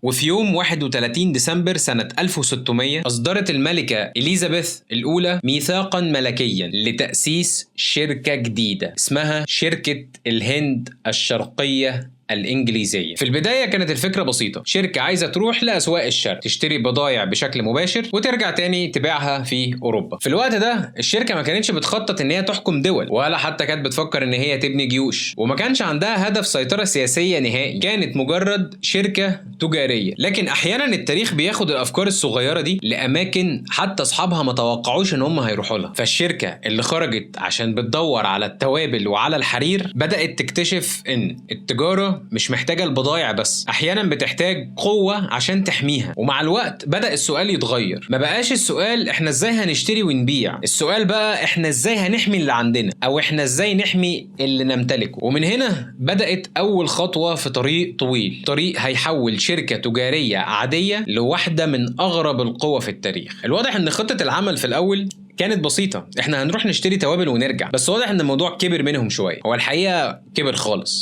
وفي يوم 31 ديسمبر سنة 1600 أصدرت الملكة إليزابيث الأولى ميثاقا ملكيا لتأسيس شركة جديدة اسمها شركة الهند الشرقية الإنجليزية. في البداية كانت الفكرة بسيطة، شركة عايزة تروح لأسواق الشرق تشتري بضايع بشكل مباشر وترجع تاني تبيعها في أوروبا. في الوقت ده الشركة ما كانتش بتخطط إن هي تحكم دول، ولا حتى كانت بتفكر إن هي تبني جيوش، وما كانش عندها هدف سيطرة سياسية نهائي. كانت مجرد شركة تجارية. لكن أحيانا التاريخ بياخد الأفكار الصغيرة دي لأماكن حتى أصحابها ما توقعوش إن هم هيروحوا لها. فالشركة اللي خرجت عشان بتدور على التوابل وعلى الحرير بدأت تكتشف إن التجارة مش محتاجة البضايع بس، أحيانا بتحتاج قوة عشان تحميها. ومع الوقت بدأ السؤال يتغير، ما بقاش السؤال احنا ازاي هنشتري ونبيع، السؤال بقى احنا ازاي هنحمي اللي عندنا، او احنا ازاي نحمي اللي نمتلكه. ومن هنا بدأت أول خطوة في طريق طويل، طريق هيحول شركة تجارية عادية لواحدة من أغرب القوى في التاريخ. الواضح ان خطة العمل في الأول كانت بسيطة، احنا هنروح نشتري توابل ونرجع، بس واضح ان الموضوع كبر منهم شوية. هو الحقيقة كبر خالص.